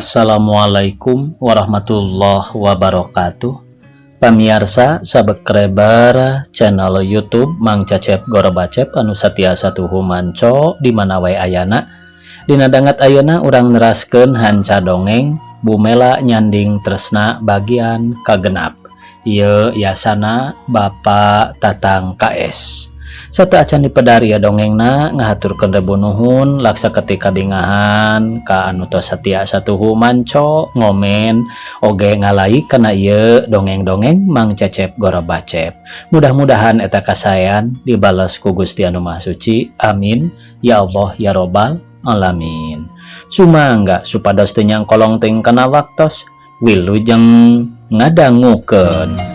Assalamualaikum warahmatullahi wabarakatuh. Pamiarsa subscriber channel YouTube Mang Cecep Gorobacep anu satia satuhu manco di mana wae ayana. Dina danget ayeuna urang neraskeun hanca dongeng Bumela Nyanding Tresna bagian kagenap. Ieu yasana Bapak Tatang KS. Sateuacan dipedar ieu dongengna ngahaturkeun rebu nuhun laksa ketika bingahan ka anu tos satia satuhu manco ngomen oge ngalike kana ieu dongeng-dongeng Mang Cecep Gorobacep. Mudah-mudahan eta kasaean dibales ku Gusti Anu Maha Suci. Amin ya Allah ya Robbal alamin. Sumangga supados teu nyangkolong teuing kana waktos, wilujeng ngadangukeun.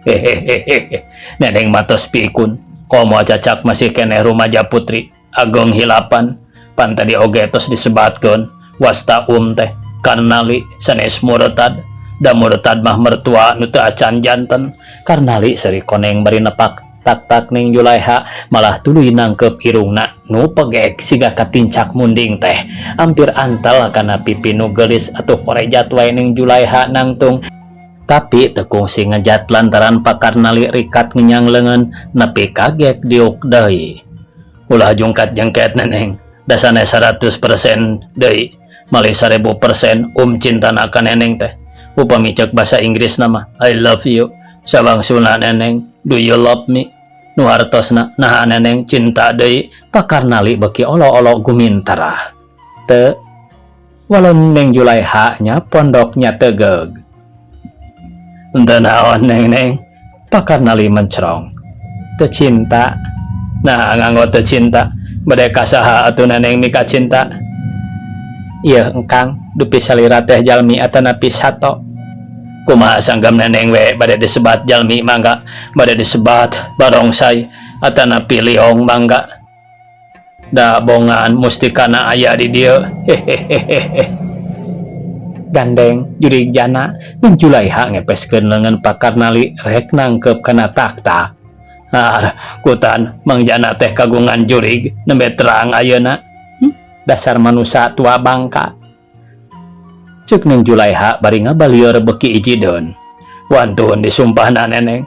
Hehehehe, neneng mah tos pikun, komo cacak masih keneh rumaja putri, ageng hilapan, pan tadi oge tos disebatkeun, wasta um teh, karnali sanes murtad, da murtad mah mertua nu teu acan janten, karnali seuri koneng bari nepak tak-tak Ning Julaiha malah tuluy nangkep irungna nu pegek siga katincak munding teh ampir antal kana pipi nu geulis atuh korejat wae Ning Julaiha nangtung tapi teu kungsi ngejat lantaran Pakarnali rikat ngenyang leungeun nepi kaget diuk deui. Ulah jungkat jengket neneng, da sanes 100% deui, malih 1000% um cintana ka neneng teh. Upami ceuk basa Inggrisna mah I love you. Sawangsuna neneng, do you love me? Nu hartosna naha neneng cinta deui, Pakarnali beuki olo-olo guminterah. Teu walau Neng Julaiha nya pondoknya tegeug. Henteu naon neng neng, Pakarnali mencerong. Teu cinta. Nah nganggo teu cinta, bade ka saha atuh neneng mika cinta. Ieu engkang dupi salira teh jalmi atanapi sato. Kumaha sanggam neneng we bade disebat jalmi mangga, bade disebat barongsai atanapi liong mangga. Da bongan mustikana aya di dieu. Hehehehe. Gandeng jurig jana Ning Julaiha ngepeskeun leungeun Pakarnali rek nangkep kana tak-tak. Ah, kutan Mang Jana teh kagungan jurig nembe terang ayeuna. Dasar manusa tua bangka. Ceuk Ning Julaiha bari ngabalieur beuki ijideun. Wantun disumpahna neneng.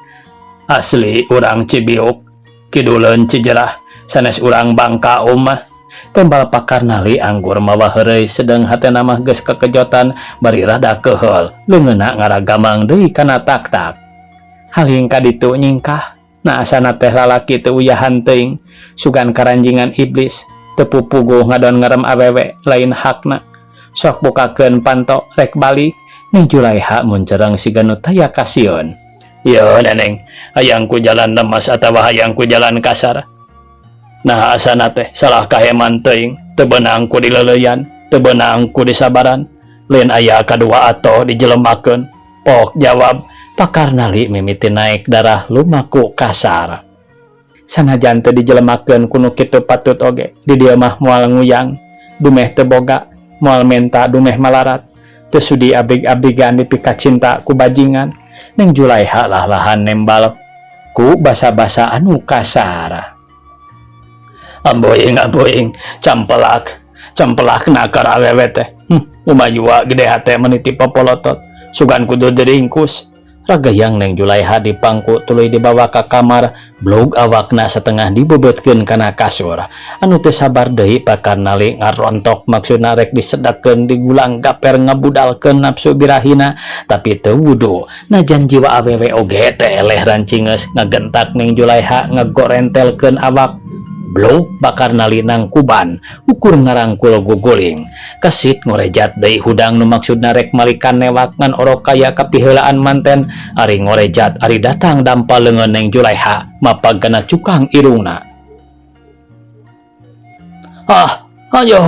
Asli urang Cibiuk, kiduleun Cijerah, sanes urang bangka umah. Tembal Pakarnali anggur mawa heureuy sedeng hatena mah geus kekejotan bari rada keuheul leungeunna ngaragamang deui kana tak-tak. Haling ka ditu nyingkah, na asana teh lalaki teu uyahan teuing, sugan karanjingan iblis, teu pupuguh ngadon ngerem awewe lain hakna. Sok bukakeun panto rek balik, Ning Julaiha muncereng siga nu taya kasieun. Yeuh neneng, hayang ku jalan lemas atawa hayang ku jalan kasar. Nah asana teh salah kaheman teuing, teu beunang ku dileuleyan, teu beunang ku disabaran, lain aya kadua atoh dijelemakeun. Pok jawab, Pakarnali mimiti naik darah lumaku kasar. Sanajan teu dijelemakeun ku nu kitu patut oge, di dieu mah moal nguyang, dumeh teu boga, moal menta dumeh malarat, teu sudi abrig-abrigan dipikacinta ku bajingan. Ning Julaiha lah-lahan nembal ku basa-basa anu kasar. Amboing amboing campelak campelak nakar awewe teh. Umayua gede hate meniti popolotot sugan kudu diringkus. Ragayang Neng Julaiha dipangku tuluy dibawa ka kamar, blog awakna setengah dibebetkeun kana kasur. Anu teu sabar deui Pak Karnali ngarontok, maksudna rek disedakeun, digulang gaper, ngabudalkeun nafsu birahina, tapi teu wudu. Najan jiwa awewe oge teh eleh rancingeus ngagentak Neng Julaiha, ngagorentelkeun awak. Blok Pak Karnali nangkuban ukur ngarangkul guguling. Kesit ngorejat deui hudang nu maksudna rek malikan newak, ngan orok kaya kapiheulaan manten. Ari ngorejat, ari datang dampal leungeun Neng Julaiha mapag kana cukang irungna. "Ah, ayo,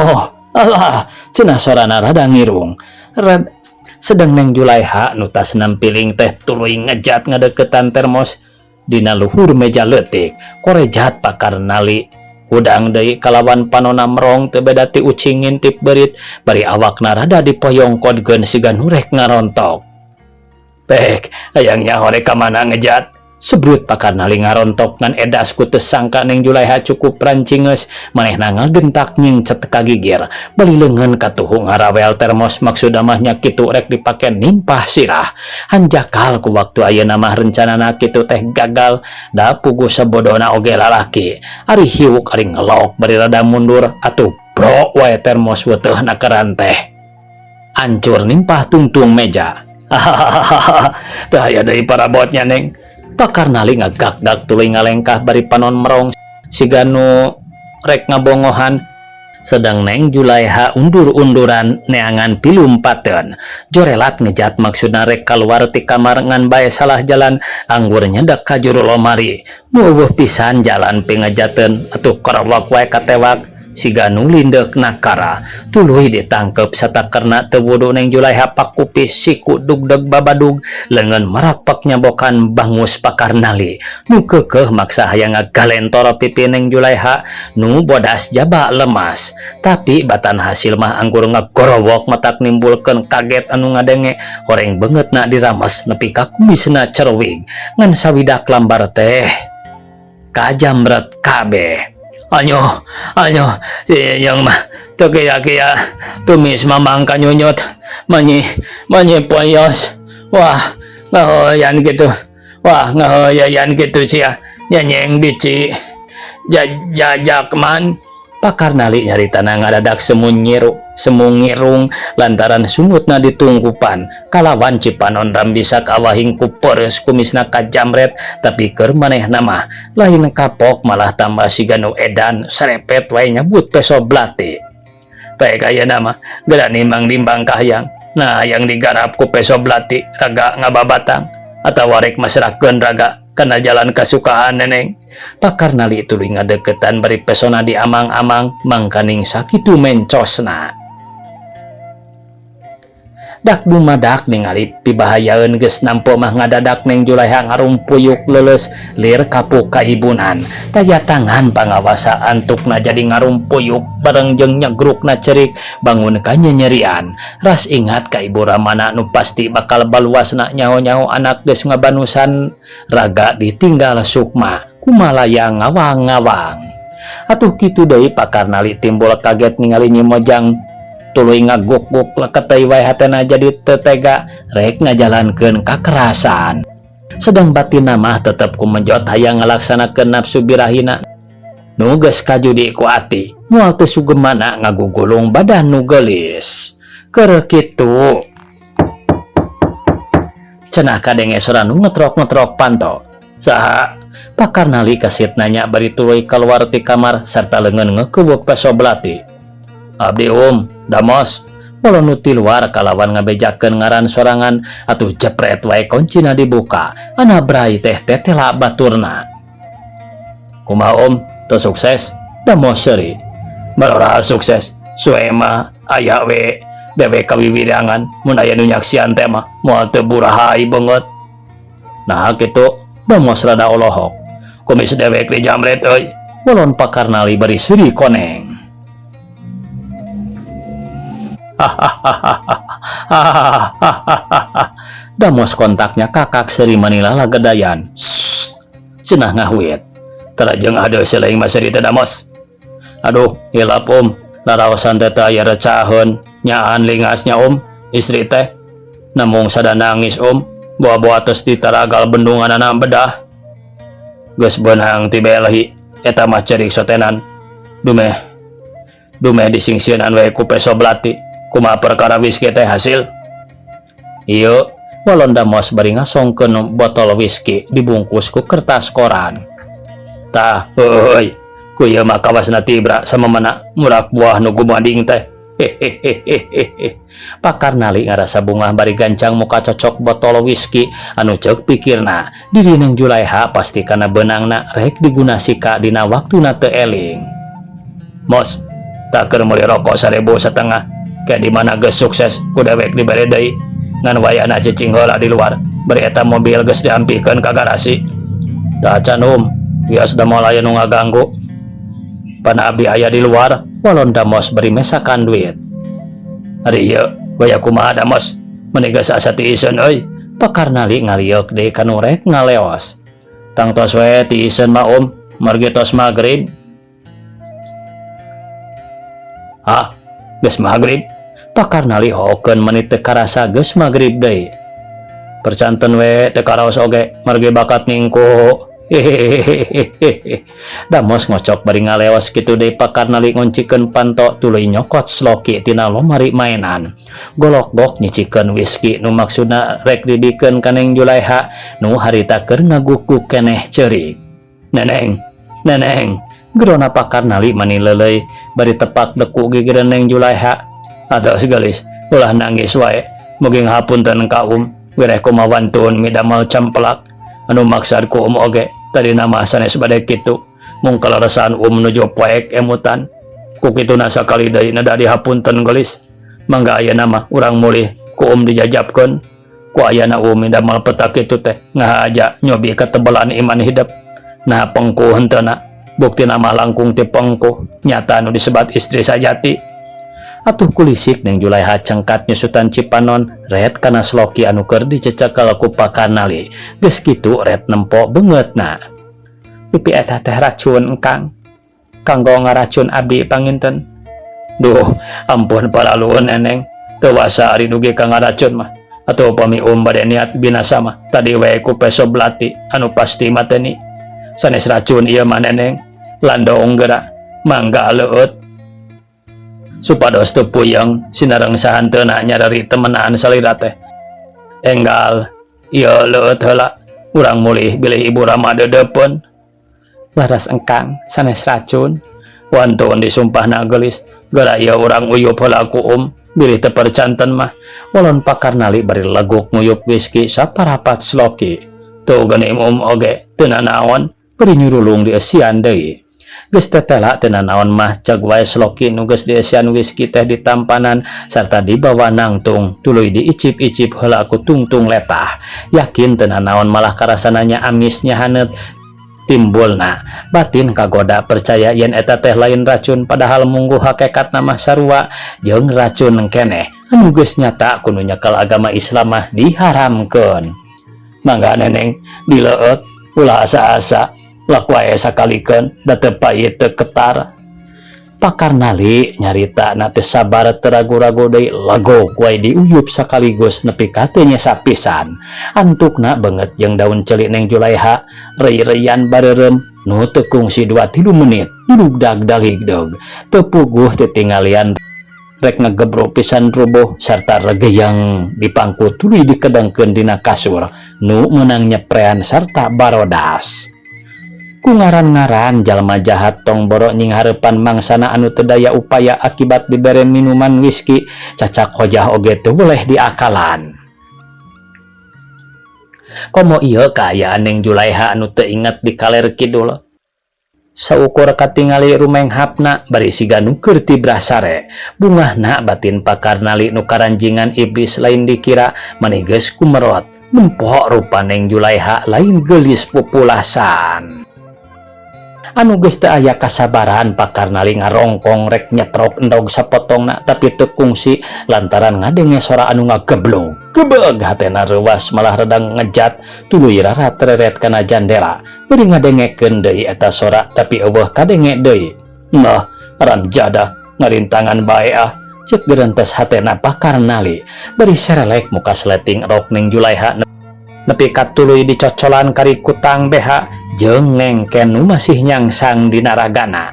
alah," cenah sorana rada ngirung. Rad sedang Neng Julaiha nu tas nampiling teh tuluy ngejat ngadeukeutan termos dina luhur meja leutik. Korejat Pak Karnali hudang deui kalawan panona merong teu beda ti ucing ngintip beurit, bari awakna rada dipoyongkodkeun siga nu rek ngarontok. "Pek, hayang nyaho rek ka mana ngejat?" sebrut Pak Karnali ngarontok, ngan edas ku teu sangka Neng Julaiha cukup rancingeus. Manehna ngagentak nyingcet ka gigir bari leungeun katuhu ngarawel termos, maksudna mah nya kitu rek dipake nimpah sirah. Hanjakal ku waktu ayeuna mah rencanana kitu teh gagal, da puguh sabodona oge lalaki. Ari hiuk, ari ngelok bari rada mundur, atuh brok wae termos wetehna karanteh ancur nimpah tungtung meja. "Hahaha, teu aya deui parabotnya, Neng." Pak Karnali ngagak-gak tuluy ngalengkah bari panon merong siga nu rek ngabongohan. Sedang Neng Julaiha undur-unduran neangan pilumpateun. Jorelat ngejat, maksudna rek kaluar ti kamar, ngan bae salah jalan, anggur nyedak ka juru lomari nu euweuh pisan jalan pingejateun. Atuh korowok wae katewak siga nu lindeuk nakara, tuluy ditangkep. Satakerna teu wudu Neng Julaiha pakupis, siku dugdeg babadug, leungeun marakpak nyabokan bangus Pak Karnali nu keukeuh maksa hayang ngagalentor pipi Neng Julaiha nu bodas jaba lemas. Tapi batan hasil mah anggur ngagorowok, matak nimbulkeun kaget anu ngadenge. Horeng beungeutna dirames nepi ka kumisna cerwig, ngan sawidak lambar teh kajamret kabeh. "Anyo, anyo, si yang mah teu kia-kia tumis mamang kanyunyut manyi manyi poyos. Wah, ngahoyan gitu, wah, ngahoyan gitu sia nyenyeng bici jajakman." Pak Karnali nyaritana ngadadak semunyiru semungirung lantaran sungutna ditungkupan kalawan cipanon rambisak awahing ku peres, kumisna kajamret. Tapi keur manehna mah lain kapok, malah tambah siga nu edan, serepet wae nyabut peso belati. "Baik, ayeuna mah geura nimbang-nimbang kahayang. Nah, yang digarap ku peso belati raga ngababatang atawa rek masrahkeun raga kana jalan kasukaan Neneng?" Pak Karnali tuluy ngadeukeutan bari pesona di amang-amang, mangkaning sakitu mencosna. Dak dumadak ningali pibahayaeun geus nampo mah ngadadak Neng Julaiha ngarumpuyuk leuleus lir kapuk kaibunan. Taya tangan pangawasa antukna jadi ngarumpuyuk bareng jeung nyegrukna cerik bangun kanyenyerian. Ras ingat ka ibu ramana nu pasti bakal baluasna nyaho-nyaho anak geus ngabanusan raga ditinggal sukma kumalaya ngawang-ngawang. Atuh kitu deui Pak Karnali timbul kaget ningali Nyi Mojang, tuluy ngaguk-guk leketeuy wae hatena, jadi teu tega rek ngajalankeun kakerasan. Sedang batinna mah tetep kumejot hayang ngalaksanakeun nafsu birahina nu geus kajudi ku ati, moal teu sugemana ngagugulung badan nu geulis. Keur kitu cenah kadenge sora nu ngetrok-ngetrok panto. "Saha?" Pak Karnali kesit nanya bari tuluy keluar ti kamar serta leungeun ngekeuweuk peso belati. "Abdi, Um, Damos," walau nu ti luar kalawan ngabejakeun ngaran sorangan. Atuh jepret wae koncina dibuka, anabrai teh tetela baturna. "Kumaha, Om, teu sukses?" Damos seuri. "Barora sukses, suwe mah aya we dewek kawiwirangan, mun aya nu nyaksian teh mah moal teu burahay beungeut." "Nah kitu?" Damos rada olohok. "Kumis dewek dijamret euy," bolon Pak Karnali bari seuri koneng. "Hahaha." Damos kontaknya kakak seuri manila lagedayan. "Sst," cenah ngahuit. "Terajeng ada selain mah seuri teh, Damos." "Aduh, hilap, Om. Laraosan teh teu aya recaheun. Nyaan lingasnya, Om. Istri teh namung sada nangis, Om." Boa-boa tos ditaragal bendunganana bedah. Geus beunang ti belehi eta mah ceurik sotenan. Dumeh dumeh disingsieunan we ku peso belati. Kumaha perkara whisky teh hasil? Ieu walon Damos bari ngasongkeun botol whisky dibungkus ku kertas koran. Tah, heueuy. Ku ieu mah kawasna tibra samemena murak buah nu gumading teh. Hehehehehe. Pak Karnali ngarasa bungah bari gancang muka cocok botol whisky anu ceuk pikirna diri Neng Julaiha pasti kana beunangna rek diguna sika dina waktuna teu eling. Mos, tah keur meuli rokok 1500 kayak di mana geus sukses ku dewek dibere deui ngan wayahna cicing heula di luar bari eta mobil geus diampihkeun ka garasi. Tah can um, wios da moal aya nu ngaganggu. Pan abi aya di luar, walon Damos bari mesakan duit. Ari ieu waya kumaha Damos? Meni geus asa tiiseun euy. Pak Karnali ngalieuk deui kanu rek ngaleos. Tangtos we tiiseun mah um, margi tos magrib. Hah, geus magrib? Pak Karnali hokeun meni teu karasa geus magrib deui. Percanten we teu karaos oge margi bakat ningku. Hehehehehe. Damos ngocok bari ngaleos kitu deui Pak Karnali ngoncikeun panto tuluy nyokot sloki tina lomari mainan. Golok-gok nyicikeun whisky nu maksudna rek dibikeun ka Neng Julaiha nu harita keur ngagukuk keneh ceurik. Neneng, neneng, gerona Pak Karnali mani leuleuy bari tepak deku gigireun Neng Julaiha. Atos geulis, ulah nangis wae. Mugi ngahapunten ka um, wireh kumaha wantun midamel cempelak. Anu maksad ku um oge tadina mah sanes bade kitu. Mung kaleresan um nuju poek emutan. Ku kituna sakali deui neda dihapunten geulis. Mangga ayeuna mah urang mulih ku um dijajabkeun. Ku ayana um midamel petak kitu teh ngahaja nyobi ketebelan iman hidep. Nah pengku henteuna buktina mah langkung ti pengku nyata nu disebat istri sajati. Atuh kulisik Neng Julaiha cengkat nyusutan cipanon ret kana sloki anu keur dicecekel ku Pak Karnali. Geus kitu ret nempo beungeutna. Pipi eta teh racun engkang. Kanggo ngaracun abi panginten. Duh, ampun paraluhun eneng. Teu wasa ari dugi ka ngaracun mah. Atuh upami um bade niat binasa mah tadi we ku peso belati anu pasti mateni. Sanes racun ieu mah neneng. Landong geura mangga leueut. Supados teu puyeng sinareng sahanteuna nyareri temenan salira teh. Enggal ieu leueut heula urang mulih bilih ibu rama deudeupeun. Laras engkang sanes racun. Wantun disumpahna geulis. Geura ieu urang uyup heula ku um bilih teu percanten mah. Walon Pak Karnali bari leguk nguyup whisky saparapat sloki. Tuh geuning um oge teu nanaon bari nyurulung dieusian deui. Geus tetela teu nanaon mah ceg wae sloki nu geus dieusian whisky teh ditampanan sarta dibawa nangtung tuluy diicip-icip heula ku tungtung letah. Yakin teu nanaon malah karasananya amis nyahaneut. Timbulna batin kagoda percaya yen eta teh lain racun padahal mungguh hakekatna mah sarua jeung racun keneh anu geus nyata kudu nyekel agama Islam mah diharamkeun. Mangga neneng dileueut ulah asa-asa lak wae sakalikeun da teu pait teu ketar. Pak Karnali nyarita na teu sabar teu ragu-ragu deui legok wae diuyup sakaligus nepi ka teu nyesa pisan. Antukna beungeut jeung daun ceuli Neng Julaiha reuy-reuyan bareureum nu teu kungsi 2-3 menit dulugdag daligdog. Teu puguh titinggalian rek ngegebro pisan rubuh sarta regeyang dipangku tuluy dikedengkeun dina kasur nu meunang nyeprean sarta barodas. Ku ngaran-ngaran jalma jahat tong boro nyinghareupan mangsana anu teu daya upaya akibat dibere minuman whisky cacak hojah oge teu weleh diakalan. Komo ieu kaayaan Neng Julaiha anu teu inget di kaler kidul. Saukur katingali rumenghapna bari siga nu keur tibrah sare. Bungahna batin Pak Karnali nu karanjingan iblis lain dikira mani geus kumerot. Nempo rupa Neng Julaiha lain geulis pupulasan. Anu geus teu aya kasabaran Pak Karnali ngarongkong rek nyetrok endog sapotongna tapi teu kungsi lantaran ngadenge sora anu ngageblog. Gebeg hatena reuwas malah redang ngejat tuluy rarat-reret kana jandela. Bari ngadengekeun deui eta sora tapi eueuh kadenge deui. Nah, ramjada ngarintangan bae ah. Ceuk gerentes hatena Pak Karnali. Bari serelek muka sleting rok Neng Julaiha Nepi ka tuluy dicocolan karikutang beha jeung lengken nu masih nyangsang dina ragana.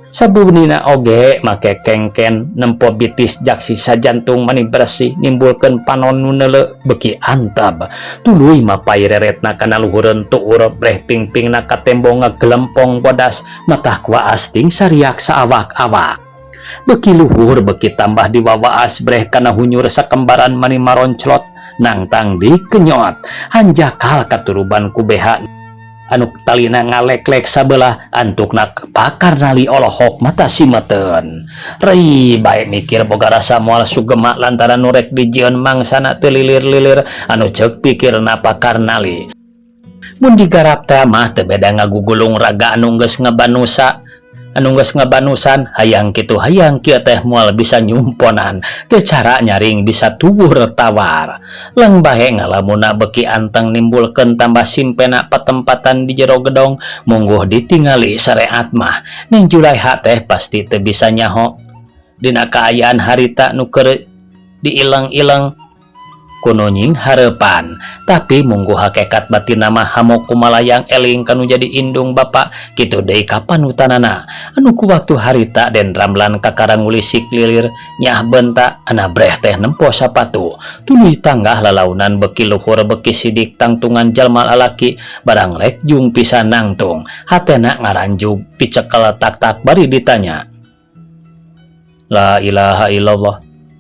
Sabunina oge make kengken nempo bitis jaksi sajantung mani bersih nimbulkeun panon nu neuleu beuki anteb. Tuluy mapay reretna kana luhureun tuur breh pingpingna ka tembo ngagelempong bodas matah waas ting sariak saawak-awak. Beuki luhur beuki tambah diwawaas breh kana hunyur sakembaran mani maronclot nangtang dikenyot hanjakal katuruban ku beha anu talina ngaleklek sabelah antukna pakarnali olohok mata simeteun. Rei bae mikir boga rasa moal sugema lantaran nu rek dijieun mangsana teu lilir-lilir anu ceuk pikirna pakarnali. Mun digarap teh mah teu beda ngagugulung raga anu geus ngabanusa anu geus ngabanusan hayang kitu hayang kieu teh moal bisa nyumponan teu cara nyaring bisa tuwuh tawar. Leng bae ngalamuna beuki anteng nimbulkeun tambah simpena patempatan di jero gedong mungguh ditingali sareat mah. Neng Julaiha teh pasti teu bisa nyaho dina kaayaan harita nu keur diileng-ileng kuno nying hareupan, tapi mungguh hakekat batinna mah hamok kumalayang eling kanu jadi indung bapa kitu deui ka panutanana anu ku waktu harita Den Ramlan kakara ngulisik lilir nyah bentak ana breh teh nempo sapatu tuluy tanggah lalaunan beuki luhur beuki sidik tangtungan jalma lalaki barang rek jung pisan nangtung hatena ngaranjug dicekel tak-tak bari ditanya. La ilaha illallah,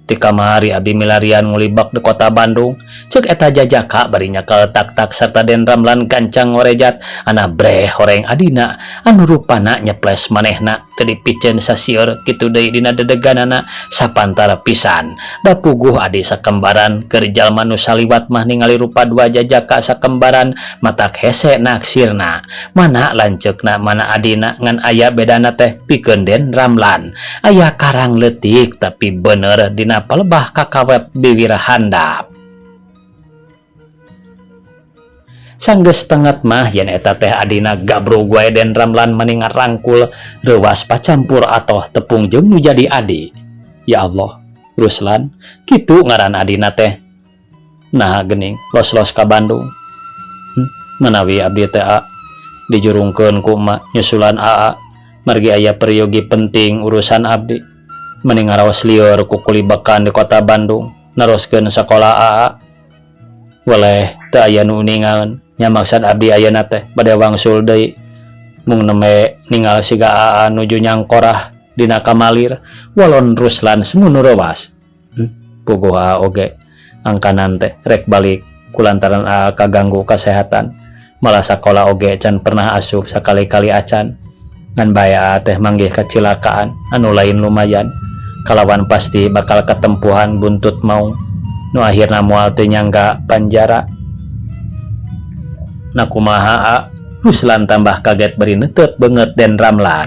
ti kamari abdi milarian ngulibak di kota Bandung, cek eta jajaka bari nyekel tak-tak serta Den Ramlan gancang ngorejat ana breh horeng adina anu rupana nyeples manehna teu dipiceun sasieur kitu deui dina dedeganana sapantara pisan da puguh adi sakembaran keur jalma nu saliwat mah ningali rupa dua jajaka sakembaran matak hese naksirna mana lanceukna mana adina ngan aya bedana teh pikeun Den Ramlan aya karang leutik tapi bener dina palebah kakawet biwir handap. Sanggeus tenget mah yen eta teh adina gabrug wae Den Ramlan mani ngarangkul reuwas pacampur atoh tepung jeung nu jadi adi. Ya Allah, Ruslan, kitu ngaran adina teh. Nah geuning los-los ka Bandung. Manawi abdi teh a dijurungkeun ku emak nyusulan aa margi aya peryogi penting urusan abdi. Meni ngaraos lieur ku kulibekan di kota Bandung neruskeun sakola aa. Weleh teu aya nu uningaeun nya maksad abdi ayeuna teh bade wangsul deui mung nembe ningal siga aa nuju nyangkorah dina kamalir walon Ruslan semunu reuwas. Puguh aa oge angkanan teh rek balik kulantaran aa kaganggu kasehatan malah sakola oge can pernah asup sakali-kali acan ngan bae aa teh manggih kacilakaan anu lain lumayan kalawan pasti bakal ketempuhan buntut maung nu akhirna moal teu nyangga panjara. Na kumaha a? Ruslan tambah kaget bari neuteup beungeut Den Ramlan.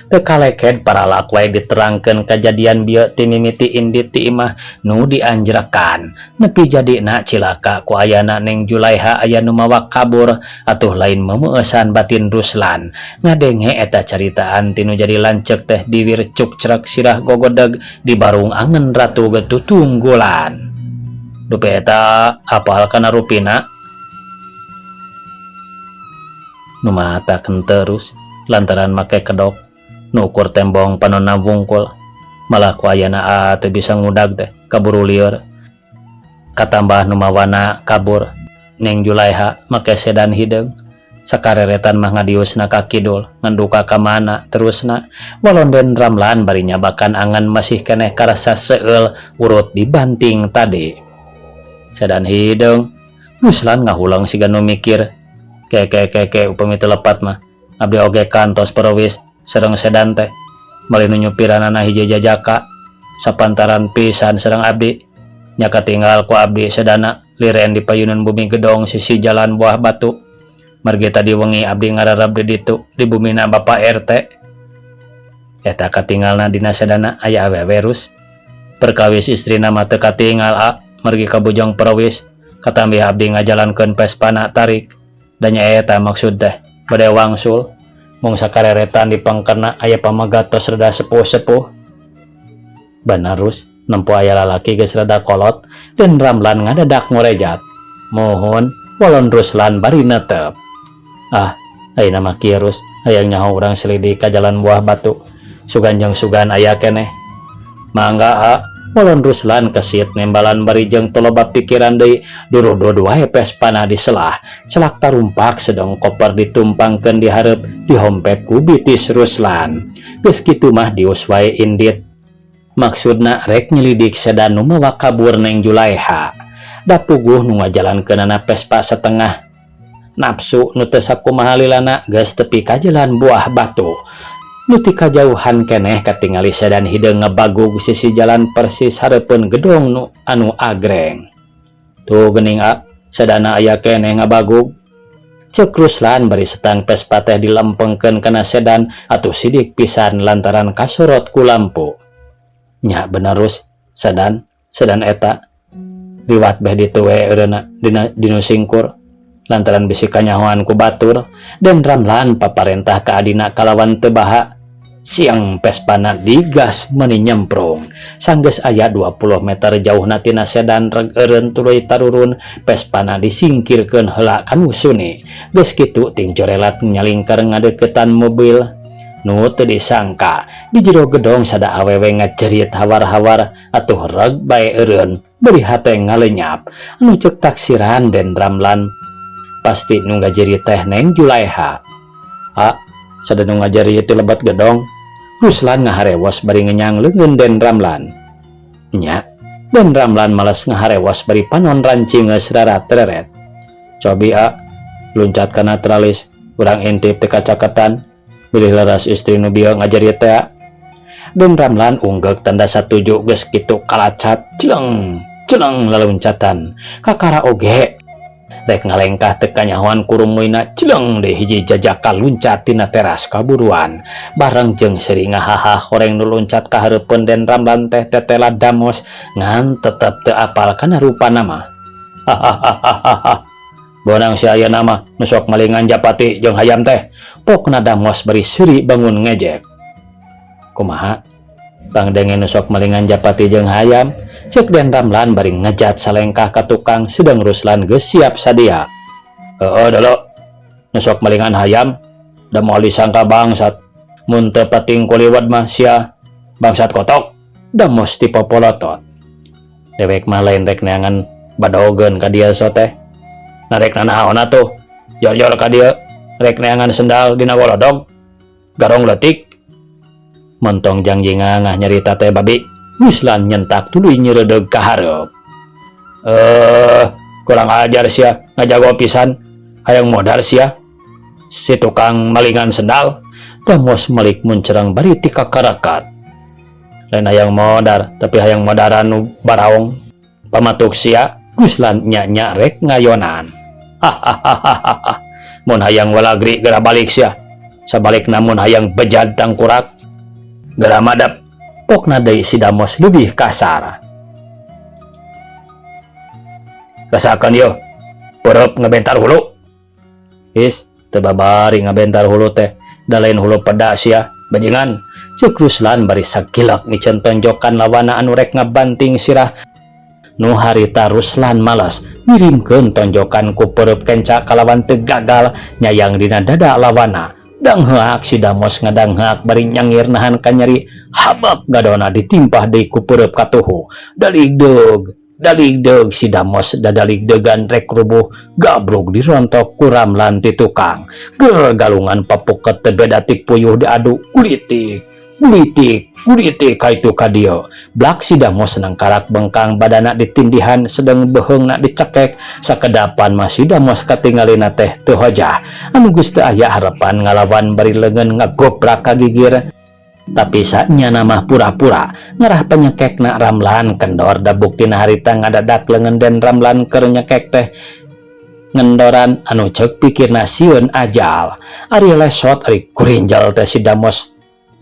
Teu kaleked paralak wae diterangkeun kajadian bieu ti mimiti indit ti imah nu dianjrakan nepi jadina cilaka ku ayana Neng Julaiha aya nu mawa kabur atuh lain memeueusan batin Ruslan ngadenge eta caritaan ti nu jadi lanceuk teh biwir cukcrek sirah gogodeg di barung angen ratu getutunggulan. Dupi eta apal kana rupina nu matakeun terus lantaran make kedok nu ukur tembong panonna wungkul malah ku ayana aa teu bisa ngudag teh kaburu lieur katambah nu mawana kabur Neng Julaiha make sedan hideung sakareretan mah ngadiusna ka kidul nganduka ka mana terusna walon Den Ramlan bari nyabakan angan masih keneh karasa seueul urut dibanting tadi sedan hideung Ruslan ngahulang siga nu mikir ke ke ke ke upami teu lepat mah abdi oge kantos perowis sareng sedan teh bari nu nyupiranana hiji jajaka sapantaran pisan sareng abdi nya katinggal ku abdi sedana liren di payunan bumi gedong sisi jalan Buah Batu margi tadi wengi abdi ngararab di ditu di bumina Bapak RT eta katinggalna dina sedana aya awewe rus perkawis istrina mah teu katingal a margi kabujang perowis katambi abdi ngajalankeun Vespana tarik da nya eta maksud teh bade wangsul mung sakareretan di pangkerna aya pamagat tos rada sepuh-sepuh banarus nempo aya lalaki geus rada kolot Den Ramlan ngadadak ngorejat. Mohon walon Ruslan bari netep. Ah, ayeuna mah kieu Rus, hayang nyaho urang selidik ka Jalan Buah Batu. Sugan jeung sugan aya keneh. Mangga ha, walon Ruslan kesit nembalan bari jeung teu loba pikiran deui durudud wae Vespana diselah. Celak tarumpak sedeng koper ditumpangkeun di hareup dihompet ku bitis Ruslan. Geus kitu mah dius wae indit. Maksudna rek nyelidik sedan nu mawa kabur Neng Julaeha. Da puguh nu ngajalankeunana Vespa setengah. Nafsu nu teu sakumaha lilana geus tepi ka Jalan Buah Batu. Nu ti kajauhan keneh katingali sedan hideung ngebagug sisi jalan persis hareupeun gedong nu anu agreng. Tuh geuning a, sedana aya keneh ngabagug. Cek Ruslan bari setang Vespa teh dilempengkeun kana sedan atuh sidik pisan lantaran kasorot ku lampu. Nya bener Rus, sedan, sedan eta. Liwat beh ditu we eureunna dina dinu singkur. Lantaran bisi kanyahoan ku batur, Den Ramlan paparentah ka adina kalawan teu baha. Siang Vespana digas meuni nyemprung. Sanggeus aya 20 meter jauhna tina sedan reg eureun tuluy tarurun, Vespana disingkirkeun heula kanu suni. Geus kitu ting jorelat nyalingkar ngadeukeutan mobil. Nu teu disangka di jero gedong sada awewe ngajerit hawar-hawar atuh reg bae eureun bari hate ngalenyap. Anu ceuk taksiran Den Ramlan pasti nu ngajerit teh Neng Julaeha. Ha, sada nu ngajerit ti lebet gedong. Ruslan ngaharewos bari ngenyang leungeun Den Ramlan. Nya, Den Ramlan males ngaharewos bari panon rancing geus rarat-reret. Cobi a, luncat kana tralis, urang intip teu kacaketan, bilih leres istri nu bieu ngajerit teh. Den Ramlan unggeuk tanda satuju geus kitu kalacat, celeng, celeng laluncatan. Kakara oge rek ngalengkah teu kanyahoan kurumuyna celeng deui hiji jajaka luncat tina teras kaburuan. Bareng jeung seuri ngahaha horeng nu luncat ka hareupeun Den Ramlan teh tetela damos ngan tetep teu apal kana rupana mah. Hahaha. Bonang si ayeuna mah nu sok malingan japati jeung hayam teh. Pokna damos bari seuri bangun ngejek. Kumaha? Pangdenge nu sok malingan japati jeung hayam, cek Den Ramlan bari ngejat salengkah ka tukang sedang Ruslan geus siap sadia. Heeh dulu, nu sok malingan hayam, da moal disangka bangsat. Mun teu pating kuliwat mah sia bangsat kotok, damos ti popolotot. Dewek mah lain rek neangan badogeun ka dieu so teh. Na rek nanaon atuh? Jor-jor ka dieu rek neangan sendal dina wolodog. Garong leutik. Montong jang ngah nyarita teh babi. Ruslan nyentak tuluy nyeredeg ka hareup. Eh, kurang ajar sia, ngajago pisan. Hayang modar sia. Si tukang malingan sendal. Damos melik muncerang bari ti kakarakat. Lain hayang modar, tapi hayang modaran nu baraong. Pamatuk sia, Ruslan nya-nya rek ngayonan. Hahaha. Mun hayang walagri geura balik sia. Sabalik namun hayang bejad tangkurak. Geura madep. Pokna deui si Damos leuwih kasar. Rasakeun yo. Peureub ngabentar hulu. Is, teu babari ngabentar hulu teh. Da lain hulu peda sia, bajingan. Ceuk Ruslan bari sagilak miceun tonjokan lawana anu rek ngabanting sirah. Nu harita Ruslan malas ngirimkeun tonjokan ku peureub kenca kalawan teu gagal nyayang dina dada lawana. Dangheak si Damos ngadangheak bari nyangir nahan kanyeri habak gadona ditimpah deui ku peureub katuhu. Daligdeug, daligdeug si Damos dadaligdeugan rek rubuh gabrug dirontok ku Ramlan ti tukang. Ger galungan papuket teu beda ti puyuh diadu kulitik, kulitik, kulitik ka itu ka dieu. Blak si Damos nangkarak bengkang badana ditindihan sedeng beheungna dicekek. Sakedapan mah si Damos katingalina teh teu hojah. Anu geus teu aya harapan ngalawan bari leungeun ngagoprak ka gigir. Tapi sanyana mah pura-pura ngarah penyekekna Ramlan kendor da buktina harita ngadadak leungeun Den Ramlan keur nyekek teh ngendoran anu ceuk pikirna sieun ajal. Ari lesot ari kurinjal teh si Damos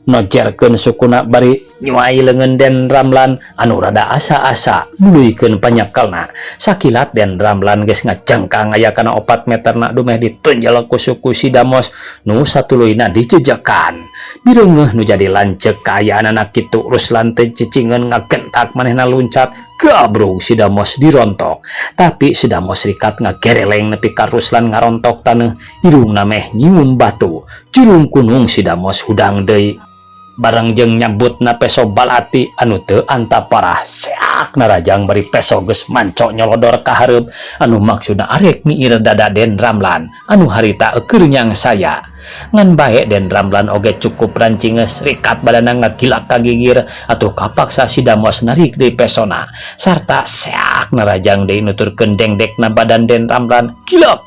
nojerkeun sukuna bari nyuai leungeun Den Ramlan anu rada asa-asa nuluykeun panyekelna. Sakilat Den Ramlan geus ngajengkang aya kana 4 meterna dumeh ditunjel ku suku si Damos nu satuluyna dijejekan. Bireungeuh nu jadi lanceuk kaayaanana kitu Ruslan teh cicingeun ngagentak manehna luncat Gabrug si Damos dirontok. Tapi si Damos rikat ngagereleng nepi ka Ruslan ngarontok taneuh, irungna meh nyium batu. Jurung kunung si Damos hudang deui. Bareng jeung nyabutna peso balati anu teu antap parah, seak narajang bari peso geus manco nyolodor ka hareup anu maksudna arek ngiir dada Den Ramlan anu harita keur nyangsaya. Ngan bae Den Ramlan oge cukup rancinges, rikat badana ngagilak ka gigir, atuh kapaksa si Damos narik deui pesona sarta seak narajang deui nuturkeun dengdekna badan Den Ramlan. Gilak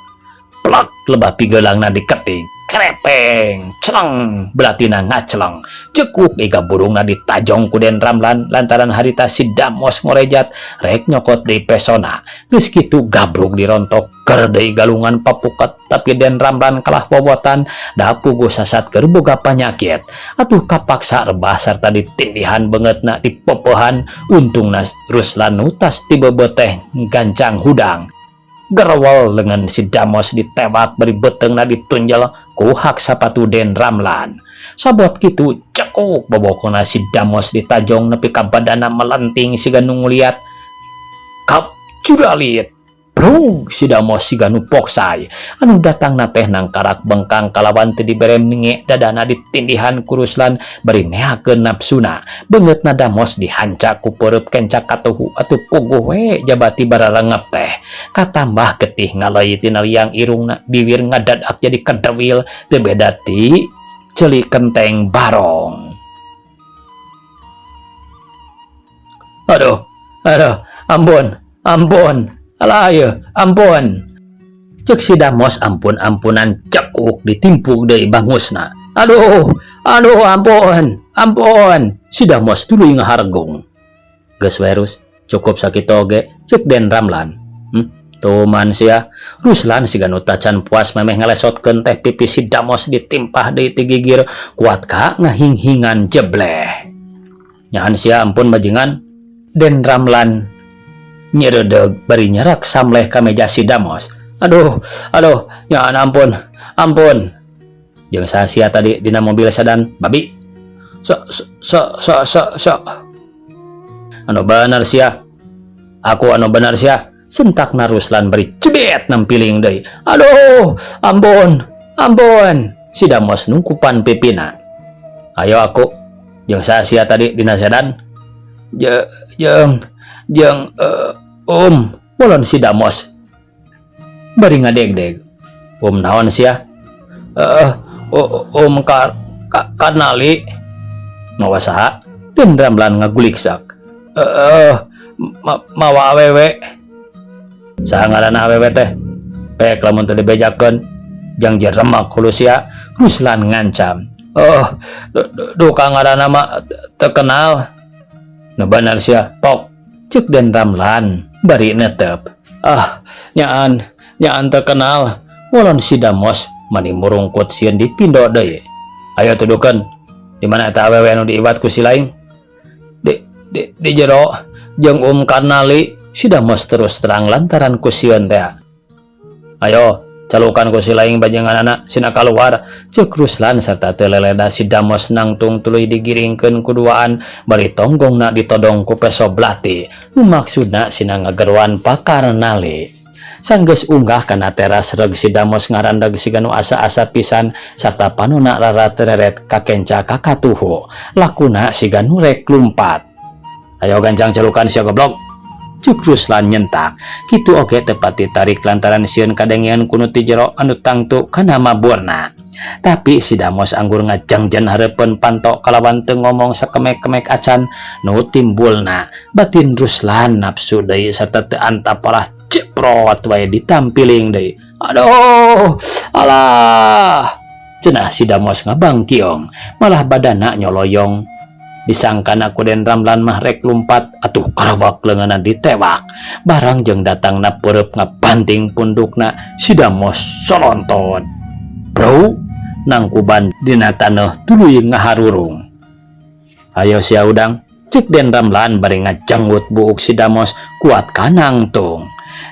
plak, lebah pigeulangna diketing, krepeng celeng, belatina ngaceleng, cekuk iga burungna ditajong ku Den Ramlan lantaran harita si Damos ngorejat rek nyokot deui pesona. Geus kitu gabrug dirontok, ger deui galungan papukat, tapi Den Ramlan kalah wowotan da puguh sasat keur boga panyakit, atuh kapaksa rebah sarta ditindihan beungeutna, dipepehan. Untungna Ruslan nu tas ti bebeuteh gancang hudang. Gerwel lengan si Damos ditewak bari beuteungna ditunjel ku hak sapatu Den Ramlan. Sabot kitu cekuk, bobokona si Damos ditajong nepi ka badana melenting siga nu nguliat. Kap curalit. Brung, si Damos siga nu poksay. Anu datangna teh nangkarak bengkang kalawan teu dibere minge, dadana ditindihan ku Ruslan bari neakeun nafsuna. Beungeutna Damos dihanca ku peureub kenca katuhu, atuh puguh we jabati bararengep teh. Katambah getih ngaleuy tina liang irungna, biwir ngadadak jadi kedewil teu beda ti ceuli kenteng barong. Aduh, aduh, ampun, ampun, alah ieu, ampun. Cek si Damos ampun-ampunan, cekuk ditimpuk deui bangusna. Aduh, aduh, ampun, ampun. Si Damos tuluy ngahargung. Geus we Rus, cukup sakitu oge, cek Den Ramlan. Tuman sia. Ruslan siga nu tacan puas memeh ngalesotkeun teh pipi si Damos ditimpah deui ti gigir kuat ka ngahinghingan jebleh. Nyahan sia ampun bajingan. Den Ramlan nyereudeg bari nyerak samleh ka meja si Damos. Aduh, aduh, nyahan ampun, ampun. Jeung saha sia tadi dina mobil sedan, babi? So, so, so, so, so. Anu bener sia. Aku anu bener sia. Sentakna Ruslan bari cebet nampiling deui. Aduh, ampun, ampun. Si Damos nungkupan pipina. Ayo aku. Jeung saha sia tadi dina sedan? Je, jeung, jeung bolon si Damos. Bari ngadeg-deg. Naon sia? Karnali. Mawa saha? Den Ramlan ngaguliksak. Mawa awewe. Saha ngaranna awewe teh? Pek lamun teu dibejakeun jang jeremak hulu sia. Ruslan ngancam. Oh, duka ngaranna mah teu kenal. Nu bener sia, pok. Cek Den Ramlan bari netep. Ah, nyaan, nyaan teu kenal. Wolon si Damos mani murungkut sieun dipindo deui. Ayo tudukeun. Di mana eta awewe anu diiwat ku si laing? Di jero jeung Karnali. Si Damos terus terang lantaran ku sieun teh. Ayo, calukan ku si laing bajinganana sina kaluar. Cek Ruslan serta teu leleda si Damos nangtung tuluy digiringkeun ku duaan bari tonggongna ditodong ku peso blati. Nu maksudna sina ngageroan pakarnali. Sanggeus unggah kana teras reg si Damos ngarandeg siga nu asa-asa pisan sarta panona rarat-reret kakenca kakatuhu. Lakuna siga nu rek lumpat. Ayo gancang celukan sia goblok. Cuk Ruslan nyentak. Kitu oge tepat ditarik lantaran sieun kadengean ku nu ti jero anu tangtu kana maburna. Tapi si Damos anggur ngajangjan hareupeun panto kalawan teu ngomong sakemek-kemek acan nu timbulna. Batin Ruslan nafsu deui sarta teu antap parah ceprot wae ditampiling deui. Aduh, alah. Cenah si Damos ngabangkiong, malah badana nyoloyong. Disangkana ku Den Ramlan mah rek lumpat, atuh karawak leungeunna ditewak. Barang jeung datangna peureub ngabanting pundukna, si Damos solonton. Bro, nangkuban dina taneuh tuluy ngaharurung. Ayo sia udang, cek Den Ramlan bari ngajanggut buuk si Damos kuat kanangtung.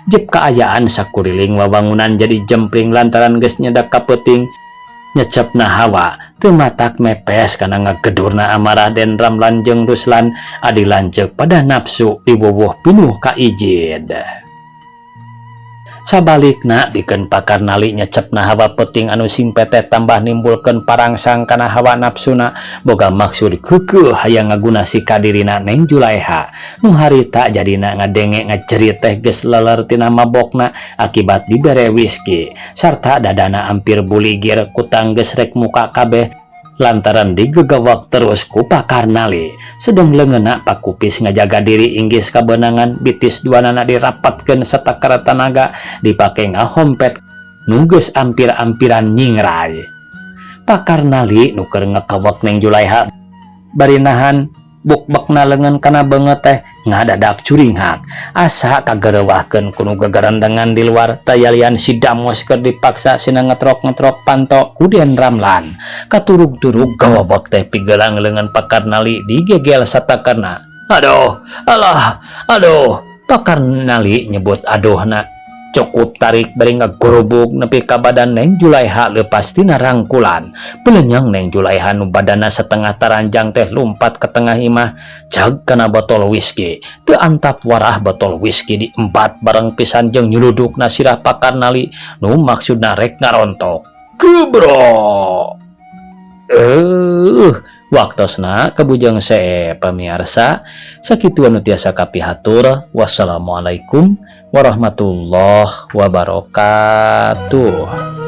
Jep kaayaan sakuriling wawangunan jadi jempling lantaran geus nyedak ka peuting. Nyecepna hawa teu matak mepes kana ngagedurna amarah Den Ramlan jeung Ruslan, adi lanceuk pada nafsu diwuwuh pinuh kaijid. Sabalikna, dikeun Pak Karnali, nyecepna hawa peuting anu sing pete tambah nimbulkeun parangsang kana hawa nafsuna, boga maksud keukeuh hayang ngagunasi ka dirina Neng Julaeha nu harita jadina ngadenge ngajerit teh geus leler tina mabokna akibat dibere whisky, sarta dadana ampir buligir, kutang geus rek muka kabeh lantaran digegawak terus ku Pak Karnali. Sedeng leungeunna pakupis ngajaga diri inggis kabeunangan, bitis duanana dirapatkeun satakara tanaga dipake ngahompet nu geus ampir-ampiran nyingray. Pak Karnali nu keur ngekawek Neng Julaiha bari nahan buk-bekna leungeun kana beungeut teh ngadadak curinghak, asa kagerewahkeun ku nu gagarendengan di luar. Tayalian si Damos keur dipaksa sina ngetrok-ngetrok panto ku Den Ramlan. Katurug-turug gawawak teh pigelang leungeun Pak Karnali digegel satakerna. "Aduh, alah, aduh!" Pak Karnali nyebut aduhna cukup tarik bari ngagurubug nepi ka badan Neng Julaiha leupas tina rangkulan. Pelenyang Neng Julaiha nu badana setengah taranjang teh lumpat ke tengah imah, jag kana botol whisky. Teu antap warah, botol whisky diembat bareng pisan jeung nyuludukna sirah Pak Karnali nu maksudna rek ngarontok. Gebro! Waktosna kabujeng see, pamiarsa. Sakitu anu tiasa kapihatur. Wassalamualaikum warahmatullahi wabarakatuh.